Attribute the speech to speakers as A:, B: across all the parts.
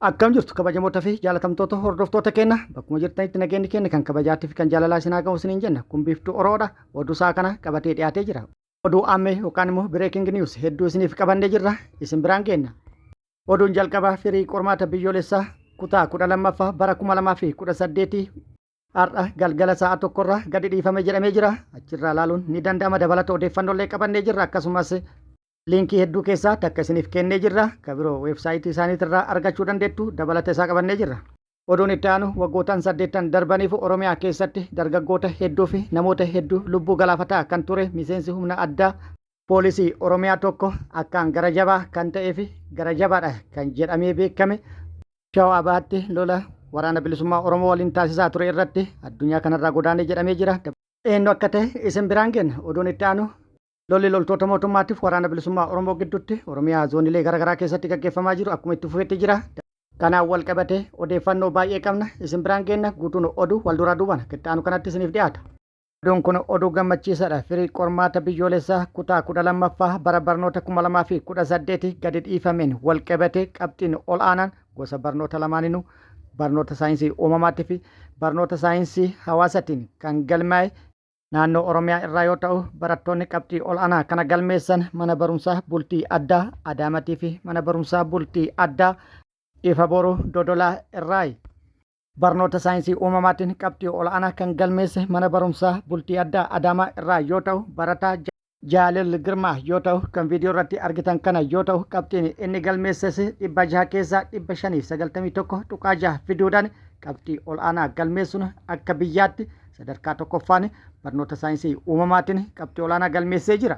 A: Akkam jirtu kabajamoota fi jaalatamtoota hordoftoota keenya bakkuma jirtanitti nageenyi keenya kan kabajaatii fi kan jaalalaa isin haa ga'u isiniin jenna kun biiftuu Oroodha oduu isaa kana qabatee dhiyaatee jira. Oduu ammee yookaan immoo breaking news hedduu isiniif qabannee jirra isin biraan geenna. Oduun jalqabaa firii qormaata biyyoolessaa kutaa 12ffaa bara 2018 har'a galgala sa'a tokkorraa gadi dhiifame jedhamee jira. Achirraa ilaaluun ni danda'ama dabalata odeeffannoolee qabannee jirra akkasumas liinkii hedduu keessaa takka isiniif kennee jirra. Ka biroo weebsaayitii isaaniitirraa argachuu dandeettu dabalata isaa qabannee jirra. Oduun itti aanu waggootaan saddeettan darbaniif Oromiyaa keessatti dargaggoota hedduu fi namoota hedduu lubbuu galaafataa kan ture miseensi humna addaa poolisii Oromiyaa tokko akkaan gara jabaa kan ta'ee fi gara jabaadha kan jedhamee beekame Shawaa Bahaatti lola waraana bilisummaa Oromoo waliin taasisaa ture irratti addunyaa kanarraa godaanee jedhamee jira. Eenyu akka ta'e isin biraan geenna. Oduun itti aanu lolli loltoota mootummaatiif waraana bilisummaa Oromoo gidduutti Oromiyaa zoonilee garaagaraa keessatti gaggeeffamaa jiru akkuma itti fufetti jira. Kanaan wal qabatee odeeffannoo baay'ee qabna isin biraan geenna guutuun oduu wal duraa duubaan akka itti aanu kanatti isiniif dhiyaata. Oduun kun oduu gammachiisaadha. Firii qormaata biyyoolessaa kutaa 12ffaa bara barnoota 2018 gadi dhiifameen wal qabatee qabxiin ol aanaan gosa barnoota lamaaninuu barnoota saayinsii uumamaatii fi barnoota saayinsii hawaasatiin kan galmaa'e naannoo Oromiyaa irraa yoo ta'u barattoonni qabxii ol aanaa kana galmeessan mana barumsaa bultii addaa Adaamatii fi mana barumsaa bultii addaa Ifa Boruu Dodolaa irraayi. Barnoota saayinsii uumamaatiin qabxii ol aanaa kan galmeesse mana barumsaa bultii addaa Adaamaa irraa yoo ta'u barataa Jaalil Girmaa yoo ta'u kan viidiyoo irratti argitan kana yoo ta'u qabxiin inni galmeesses 600 keessaa 591.6 fiduudhaan qabxii ol aanaa galmeessuun akka biyyaatti sadarkaa tokkoffaan barnoota saayinsii uumamaatiin qabxii ol aanaa galmeessee jira.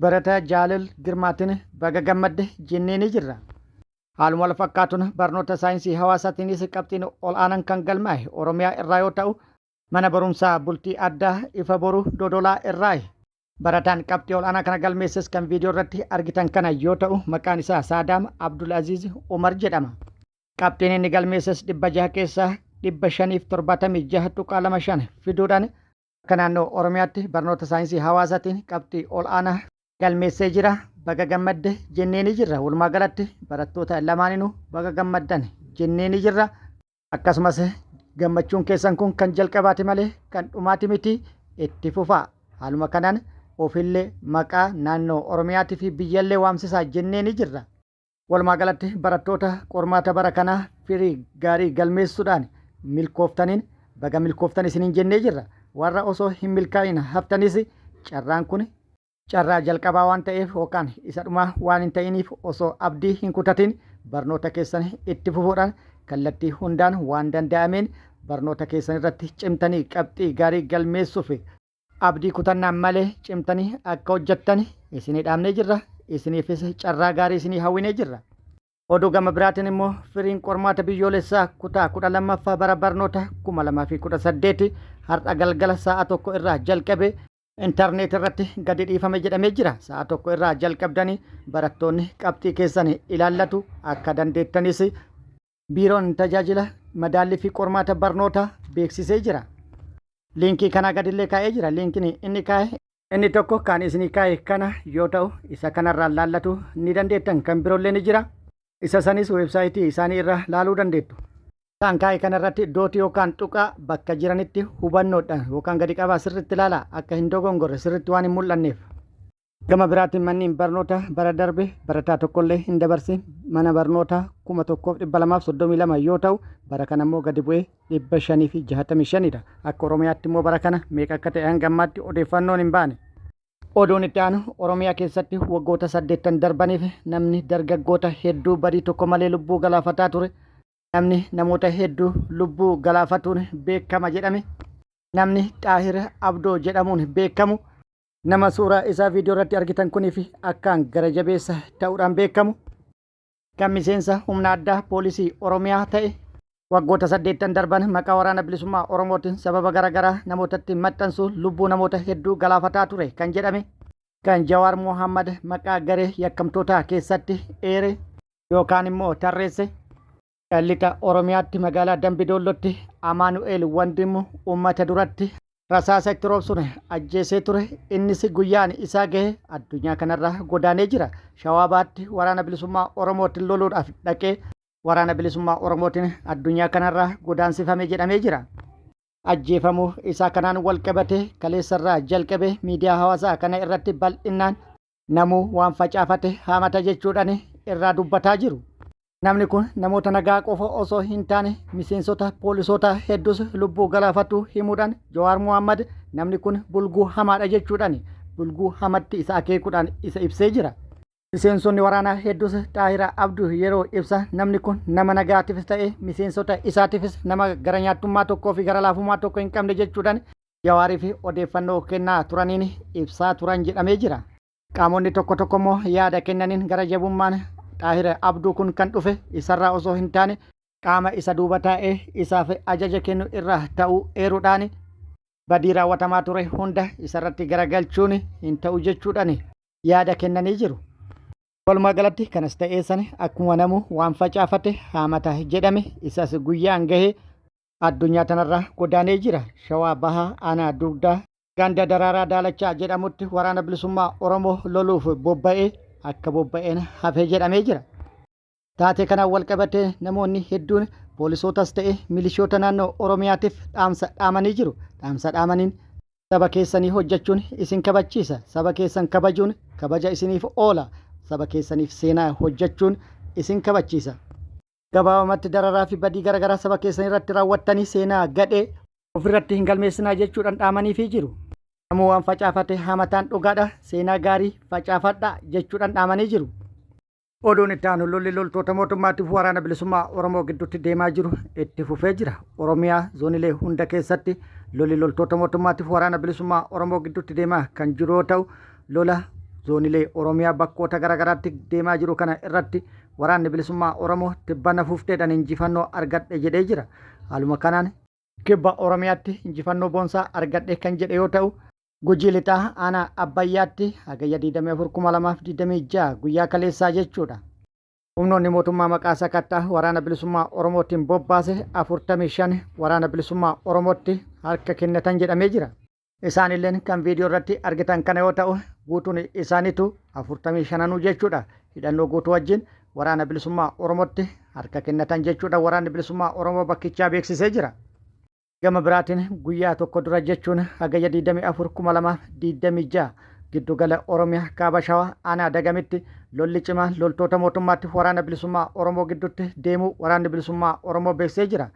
A: Barataa Jaalil Girmaatiin baga gammadde jennee ni jirra. Haaluma wal fakkaatuun barnoota saayinsii hawaasaatiinis qabxiin ol aanaan kan galmaa'e Oromiyaa irraa yoo ta'u mana barumsaa bultii addaa Ifa Boruu Dodolaa irraayi. Barataan qabxii ol'aanaa kana galmeesses kan viidiyoo irratti argitan kana yoo ta'u maqaan isaa Saadaam Abdulaziz Umar jedhama. Qabxiin inni galmeesses 600 keessaa 576.25 fiduudhaan akka naannoo Oromiyaatti barnoota saayinsii hawaasaatiin qabxii ol'aanaa galmeessee jira. Baga gammadde jennee ni jirra. Walumaa galatti barattoota lamaaninuu baga gammaddan jennee ni jirra. Akkasumas gammachuun keessan kun kan jalqabaati malee kan dhumaati miti itti fufaa. Haaluma kanaan ofillee maqaa naannoo Oromiyaatii fi biyyallee waamsisaa jennee ni jirra. Walumaa galatti barattoota qormaata bara kanaa firii gaarii galmeessuudhaan milkooftaniin baga milkooftan isiniin jennee jirra. Warra osoo hin milkaa'in haftanis carraan kun Carraa jalqabaa waan ta'eef yookaan isa dhumaa waan hin ta'iniif osoo abdii hin kutatin barnoota keessan itti fufuudhaan kallattii hundaan waan danda'ameen barnoota keessan irratti cimtanii qabxii gaarii galmeessuuf abdii kutannaan malee cimtanii akka hojjettan isinii dhaamnee jirra. Isiniifis carraa gaarii isinii hawwinee jirra. Oduu gama biraatiin immoo firiin qormaata biyyoolessaa kutaa 12ffaa bara barnoota 2018 har'a galgala sa'a tokko irraa jalqabe Intarneet irratti gadi dhiifame jedhamee jira. Sa'a tokko irraa jalqabdanii barattoonni qabxii keessan ilaallatu akka dandeettanis biiroon tajaajila madaallii fi qormaata barnootaa beeksisee jira. Liinkii kanaa gadillee kaa'ee jira. Liinkiin inni kaa'e inni tokko kan isinii kaa'e kana yoo ta'u isa kanarraa laallatu ni dandeettan. Kan biroollee ni jira. Isa sanis weebsaayitii isaanii irraa laaluu dandeettu. Kan kaa'e kanarratti dootii yookaan tuqaa bakka jiranitti hubannoodhaan yookaan gadi qabaa sirriitti ilaalaa akka hin dogongorre sirriitti waan hin mul'anneef. Gama biraatiin manneen barnoota bara darbe barataa tokkollee hin dabarsin mana barnootaa 1232 yoo ta'u bara kana immoo gadi bu'ee 565 dha. Akka Oromiyaatti immoo bara kana meeqa akka ta'e hanga ammaatti odeeffannoon hin baane. Oduun itti aanu Oromiyaa keessatti waggoota saddeettan darbaniif namni dargaggoota hedduu badii tokko malee lubbuu galaafataa ture Namni namoota hedduu lubbuu galaafatuun beekama jedhame namni Xaahir Abdoo jedhamuun beekamu nama suuraa isaa viidiyoo irratti argitan kunii fi akkaan gara jabeessa ta'uudhaan beekamu kan miseensa humna addaa poolisii Oromiyaa ta'e waggoota saddeettan darban maqaa waraana bilisummaa Oromootiin sababa garaagaraa namootatti maxxansuun lubbuu namoota hedduu galaafataa ture kan jedhame kan Jawaar Mohammad maqaa garee yakkamtootaa keessatti eere yookaan immoo tarreesse. Lixa Oromiyaatti magaalaa Dambi Doollotti Amaanu'eel Wandimmu uummata duratti rasaasa itti roobsuun ajjeesee ture. Innis guyyaan isaa gahe addunyaa kanarraa godaanee jira. Shawaa Bahaatti waraana bilisummaa Oromootiin loluudhaaf dhaqee Waraana Bilisummaa Oromootiin addunyaa kanarraa godaansifame jedhamee jira. Ajjeefamuu isaa kanaan walqabatee kaleessarraa jalqabee miidiyaa hawaasaa kana irratti bal'innaan namuu waan facaafate haamata jechuudhaan irraa dubbataa jiru. Namni kun namoota nagaa qofa osoo hin taane miseensota poolisoota hedduus lubbuu galaafatu himuudhaan Jawaar Mohammad namni kun bulguu hamaadha jechuudhaan bulguu hamatti isa akeekuudhaan isa ibsee jira. Miseensonni waraanaa hedduus Xaahira Abduu yeroo ibsa namni kun nama nagaatifis ta'e miseensota isaatiifis nama gara nyaattummaa tokkoo fi gara laafummaa tokko hin qabne jechuudhaan Jawaariif odeeffannoo kennaa turaniin ibsaa turan jedhamee jira. Qaamonni tokko tokko immoo yaada kennaniin gara jabummaan Xaahir Abduu kun kan dhufe isarraa osoo hin taane qaama isa duuba taa'ee isaaf ajaja kennu irraa ta'uu eeruudhaan badii raawwatamaa ture hunda isarratti garagalchuun hin ta'u jechuudhaan yaada kennanii jiru. Walumaa galatti kanas ta'ee sana akkuma namuu waan facaafate haamata jedhame isas guyyaan gahee addunyaa tanarraa godaanee jira. Shawaa Bahaa Aanaa Dugdaa Ganda Daraaraa Daalachaa jedhamutti Waraana Bilisummaa Oromoo loluuf bobba'ee akka bobba'een hafe jedhamee jira. Taatee kanaan walqabatee namoonni hedduun poolisootas ta'e milishoota naannoo Oromiyaatiif dhaamsa dhaamanii jiru. Dhaamsa dhaamaniin saba keessanii hojjechuun isin kabachiisa. Saba keessan kabajuun kabaja isiniif oola. Saba keessaniif seenaa hojjechuun isin kabachiisa. Gabaabamatti dararaa fi badii garaagaraa saba keessan irratti raawwattanii seenaa gadhee ofirratti hin galmeessinaa jechuudhaan dhaamaniifii jiru. Namuu waan facaafate hamataan dhugaadha, seenaa gaarii facaafadhaa jechuudhaan dhaamanii jiru. Oduun itti aanu lolli loltoota mootummaatiif waraana bilisummaa Oromoo gidduutti deemaa jiru itti fufee jira. Oromiyaa zoonilee hunda keessatti lolli loltoota mootummaatiif waraana bilisummaa Oromoo gidduutti deemaa kan jiru yoo ta'u, lola zoonilee Oromiyaa bakkoota garaagaraatti deemaa jiru kana irratti waraanni bilisummaa Oromoo tibbana fufteedhaan injifannoo argadhe jedhee jira. Haaluma kanaan Kibba Oromiyaatti injifannoo boonsaa argadhe kan jedhe yoo ta'u, Gujii Lixaa Aanaa Abbayyaatti Hagayya 24,2026 guyyaa kaleessaa jechuudha. Humnoonni mootummaa maqaa sakattaa Waraana Bilisummaa Oromootiin bobbaase 45 Waraana Bilisummaa Oromootti harka kennatan jedhamee jira. Isaanilleen kan viidiyoo irratti argitan kana yoo ta'u, guutuun isaaniitu 45nuu jechuudha. Hidhannoo guutuu wajjin Waraana Bilisummaa Oromootti harka kennatan jechuudha Waraanni Bilisummaa Oromoo bakkichaa beeksisee jira. Gama biraatiin guyyaa tokko dura jechuun Hagayya 24,2026 giddugala Oromiyaa Kaaba Shawaa Aanaa Dagamitti lolli cimaa loltoota mootummaatti Waraana Bilisummaa Oromoo gidduutti deemuu Waraanni Bilisummaa Oromoo beeksisee jira.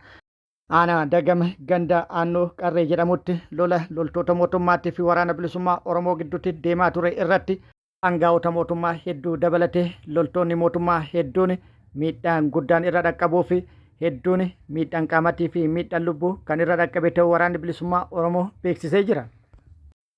A: Aanaa Dagam ganda Aannoo Qarree jedhamutti lola loltoota mootummaatti fi Waraana Bilisummaa Oromoo gidduutti deemaa ture irratti aangaa'ota mootummaa hedduu dabalatee loltoonni mootummaa hedduun miidhaan guddaan irra dhaqqabuu fi hedduun miidhaan qaamatii fi miidhaan lubbuu kan irra dhaqqabe ta'uu Waraanni Bilisummaa Oromoo beeksisee jira.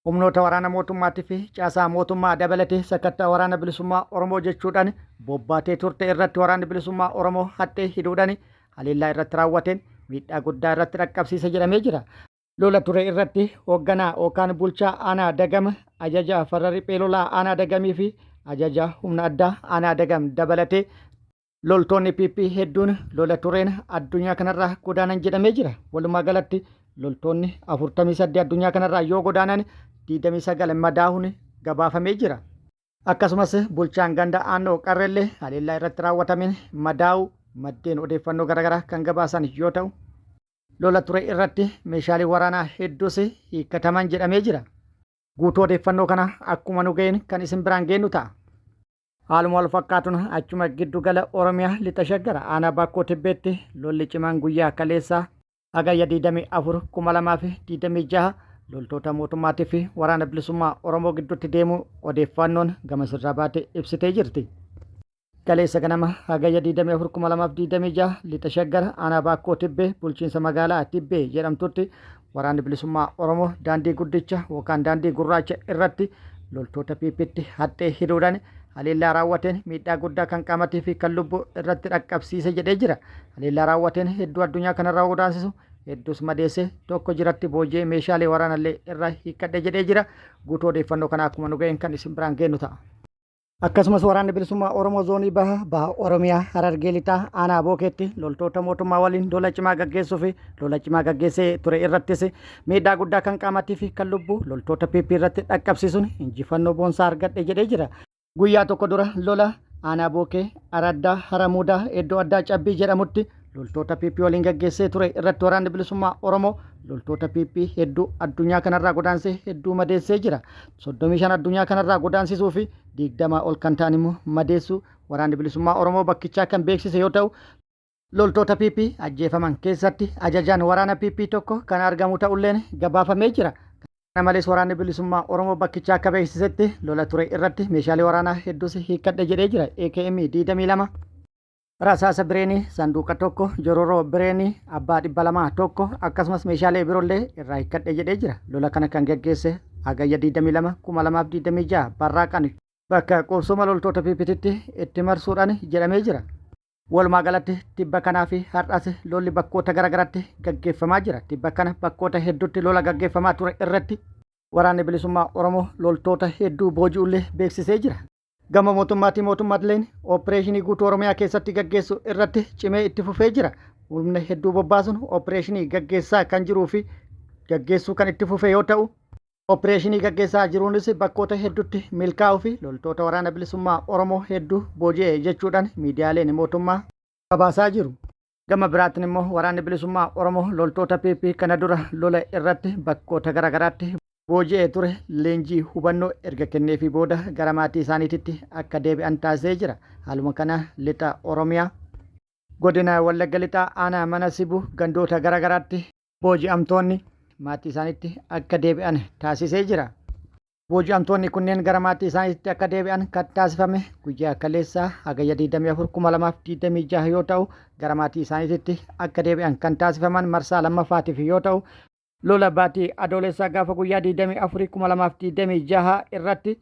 A: Humnoota waraana mootummaatii fi caasaa mootummaa dabalatee sakattaa waraana bilisummaa Oromoo jechuudhaan bobbaatee turte irratti waraanni bilisummaa Oromoo haxxee hidhuudhaan haleellaa irratti raawwateen miidhaa guddaa irratti dhaqqabsiise jedhamee jira. Lola ture irratti hoogganaa yookaan bulchaa aanaa Dagam, ajaja farra riphee lolaa aanaa Dagamii fi ajaja humna addaa aanaa Dagam dabalatee Loltoonni PP hedduun lola tureen addunyaa kanarraa godaanan jedhamee jira. Walumaa galatti loltoonni 48 addunyaa kanarraa yoo godaanan 29 madaahuun gabaafamee jira. Akkasumas bulchaan ganda Aannoo Qarreellee haleellaa irratti raawwatameen madaa'uu maddeen odeeffannoo garaagaraa kan gabaasan yoo ta'u, lola ture irratti meeshaalee waraanaa hedduus hiikkataman jedhamee jira. Guutuu odeeffannoo kana akkuma nu ga'een kan isin biraan geennu ta'a. Haaluma wal fakkaatuun achuma giddu gala Oromiyaa lixa Shaggar aanaa Baakkoo Tibbeetti lolli cimaan guyyaa kaleessaa Hagayya 24, 2026 loltoota mootummaatii fi waraana bilisummaa Oromoo gidduutti deemuu odeeffannoon gamasirraa baate ibsitee jirti. Kaleessa ganama Hagayya 24, 2026 lixa Shaggar aanaa Baakkoo Tibbee bulchiinsa magaalaa Tibbee jedhamtutti Waraanni Bilisummaa Oromoo daandii guddicha yookaan daandii gurraacha irratti loltoota PPtti haxxee hidhuudhaan haleellaa raawwateen miidhaa guddaa kan qaamatii fi kan lubbuu irratti dhaqqabsiise jedhee jira. Haleellaa raawwateen hedduu addunyaa kanarraa godaansisu hedduus madeesse tokko jiratti booji'ee meeshaalee waraanallee irraa hiikkadhe jedhee jira. Guutuu odeeffannoo kana akkuma nu ga'een kan isin biraan geennu ta'a. Akkasumas Waraanni Bilisummaa Oromoo Zoonii Baha, Baha Oromiyaa, Harargee Lixaa, Aanaa Bookeetti loltoota mootummaa waliin lola cimaa gaggeessuu fi lola cimaa gaggeessee ture irrattis miidhaa guddaa kan qaamatii fi kan lubbuu loltoota PP irratti dhaqqabsiisuun injifannoo boonsaa argadhe jedhee jira. Guyyaa tokko dura lola Aanaa Bookee Araddaa Haramuudaa iddoo addaa Cabbii jedhamutti loltoota PP waliin gaggeessee ture irratti Waraanni Bilisummaa Oromoo loltoota PP hedduu addunyaa kanarraa godaansee hedduu madeessee jira. 35 addunyaa kanarraa godaansisuu fi 20 ol kan ta'an immoo madeessuu Waraanni Bilisummaa Oromoo bakkichaa kan beeksise yoo ta'u, loltoota PP ajjeefaman keessatti ajajaan waraana PP tokko kan argamu ta'ulleen gabaafamee jira. Kana malees Waraanni Bilisummaa Oromoo bakkichaa akka beeksisetti lola ture irratti meeshaalee waraanaa hedduus hiikkadhe jedhee jira. AKM 22 Rasaasa bireenii sanduuqa tokko, jororoo bireenii abbaa 200 tokko akkasumas meeshaalee biroollee irraa hiikkadhe jedhee jira. Lola kana kan gaggeesse Hagayya 22, 2026 barraaqan bakka qubsuma loltoota PPtitti itti marsuudhaan jedhamee jira. Walumaa galatti tibba kanaa fi har'as lolli bakkoota garaagaraatti gaggeeffamaa jira. Tibba kana bakkoota hedduutti lola gaggeeffamaa ture irratti Waraanni Bilisummaa Oromoo loltoota hedduu booji'ullee beeksisee jira. Gama mootummaatiin mootummaadleen ooppireeshinii guutuu Oromiyaa keessatti gaggeessu irratti cimee itti fufee jira. Humna hedduu bobbaasuun ooppireeshinii gaggeessaa kan jiruu fi gaggeessuu kan itti fufe yoo ta'u, ooppireeshinii gaggeessaa jiruunis bakkoota hedduutti milkaa'uu fi loltoota Waraana Bilisummaa Oromoo hedduu booji'e jechuudhaan miidiyaaleen mootummaa gabaasaa jiru. Gama biraatiin immoo Waraanni Bilisummaa Oromoo loltoota PP kana dura lola irratti bakkoota garaagaraatti booji'ee ture leenjii hubannoo erga kenneefii booda gara maatii isaaniititti akka deebi'an taasisee jira. Haaluma kana lixa Oromiyaa godina Wallagga Lixaa aanaa mana Sibuu gandoota garaagaraatti booji'amtoonni maatii isaaniitti akka deebi'an taasisee jira. Booji'amtoonni kunneen gara maatii isaaniitti akka deebi'an kan taasifame guyyaa kaleessaa Hagayya 24, 2026 yoo ta'u, gara maatii isaaniitti akka deebi'an kan taasifaman marsaa lammaffaatiif yoo ta'u, lola baatii Adoolessaa gaafa guyyaa 24, 2026 irratti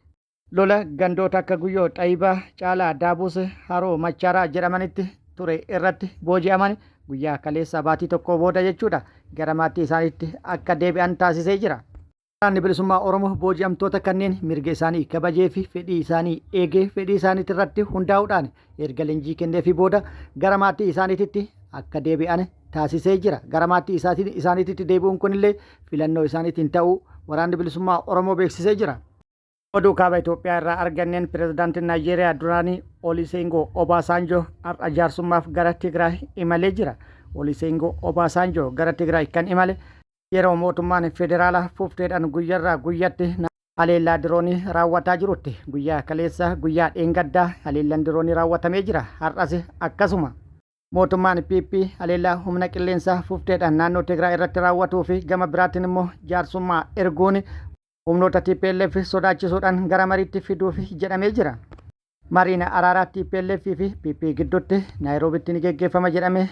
A: lola gandoota akka Guyyoo Xayibaa, Caalaa Daabuus, Haroo Machaaraa jedhamanitti ture irratti booji'aman guyyaa kaleessaa baatii tokko booda jechuudha gara maatii isaaniitti akka deebi'an taasisee jira. Waraanni Bilisummaa Oromoo booji'amtoota kanneen mirga isaanii kabajee fi fedhii isaanii eegee fedhii isaaniitti irratti hundaa'uudhaan erga leenjii kenneefii booda gara maatii isaaniititti akka deebi'an taasisee jira. Gara maatii isaaniititti deebi'uun kunillee filannoo isaaniitiin ta'uu Waraanni Bilisummaa Oromoo beeksisee jira. Oduu kaaba Itoophiyaa irraa arganneen pirezidaantiin Naayijeeriyaa duraanii Oliseengo Obaasaanjoo har'a jaarsummaaf gara Tigraay imalee jira. Oliseengo Obaasaanjoo gara Tigraay kan imale yeroo mootummaan federaalaa fufteedhaan guyyarraa guyyatti haleellaa diroonii raawwataa jirutti. Guyyaa kaleessa guyyaa dheengaddaa haleellaan diroonii raawwatamee jira. Har'as akkasuma. Mootummaan PP haleellaa humna qilleensaa fufteedhaan naannoo Tigraay irratti raawwatuu fi gama biraatiin immoo jaarsummaa erguun humnoota tplf sodaachisuudhaan gara mariitti fiduufi jedhamee jira. Mariin araaraa tplf fi PP gidduutti Naayiroobitti ni geggeeffama jedhamee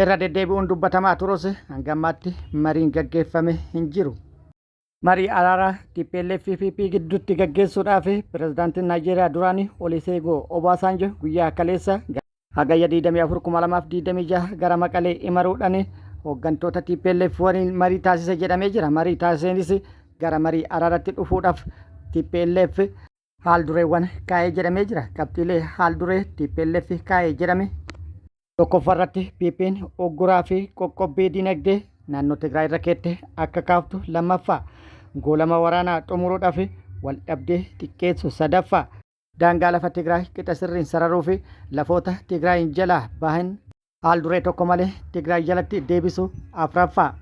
A: irra deddeebi'uun dubbatamaa turus hanga ammaatti mariin gaggeeffame hin jiru. Marii araaraa tplf fi PP gidduutti gaggeessuudhaaf pirezidaantiin Naayijeeriyaa duraanii Oliseegoo Obaasaanjo guyyaa kaleessa Hagayya 24, 2026 gara Maqalee imaluudhaan hooggantoota tplf waliin marii taasise jedhamee jira. Marii taasiseenis gara marii araaratti dhufuudhaaf tplf haal dureewwan kaa'ee jedhamee jira. Qabxiilee haal duree tplf kaa'ee jedhame. Tokkoffaa irratti PPn ugguraa fi qoqqobbii dinagdee naannoo Tigraay irra keette akka kaaftu. Lammaffaa goolama waraanaa xumuruudhaaf wal dhabdee xiqqeessu. Sadaffaa daangaa lafa Tigraay qixa sirriin sararuu fi lafoota Tigraayin jalaa bahan haal duree tokko malee Tigraay jalatti deebisuu. Afraffaa.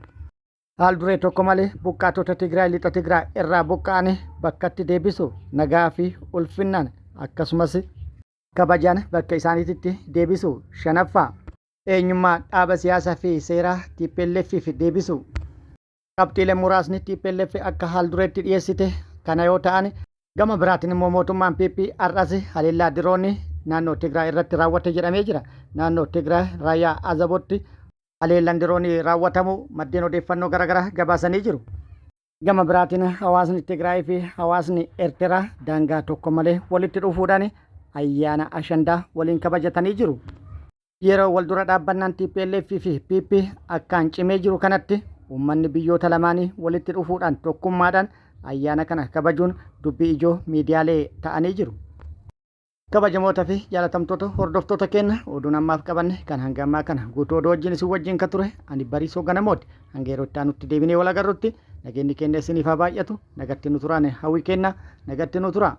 A: Haal duree tokko malee buqqaatota Tigraay lixa Tigraay irraa buqqa'an bakkatti deebisu, nagaa fi ulfinnaan akkasumas kabajaan bakka isaaniititti deebisu. Shanaffaa. Eenyummaa dhaaba siyaasaa fi seeraa TPLF'f deebisu. Qabxiileen muraasni tplf akka haal dureetti dhiyeessite kana yoo ta'an, gama biraatiin immoo mootummaan PP har'as haleellaa diroonii naannoo Tigraay irratti raawwate jedhamee jira. Naannoo Tigraay Raayyaa Azabootti haleellaan diroonii raawwatamuu maddeen odeeffannoo garaagaraa gabaasanii jiru. Gama biraatiin hawaasni Tigraay fi hawaasni Eertiraa daangaa tokko malee walitti dhufuudhaan ayyaana Ashandaa waliin kabajatanii jiru. Yeroo wal dura dhaabbannaan tplf fi PP akkaan cimee jiru kanatti uummanni biyyoota lamaanii walitti dhufuudhaan tokkummaadhaan ayyaana kana kabajuun dubbii ijoo miidiyaalee ta'anii jiru. Kabajamoota fi jaalatamtoota hordoftoota keenya, oduun ammaaf qabanne kan hanga ammaa kana guutuu oduu wajjin isin wajjin kan ture ani Bariisoo Ganamooti. Hanga yeroo itti aanutti deebinee wal agarrutti nageenyi keenya isiniif haa baay'atu. Nagatti nu turaan hawwii keenya, nagatti nu tura.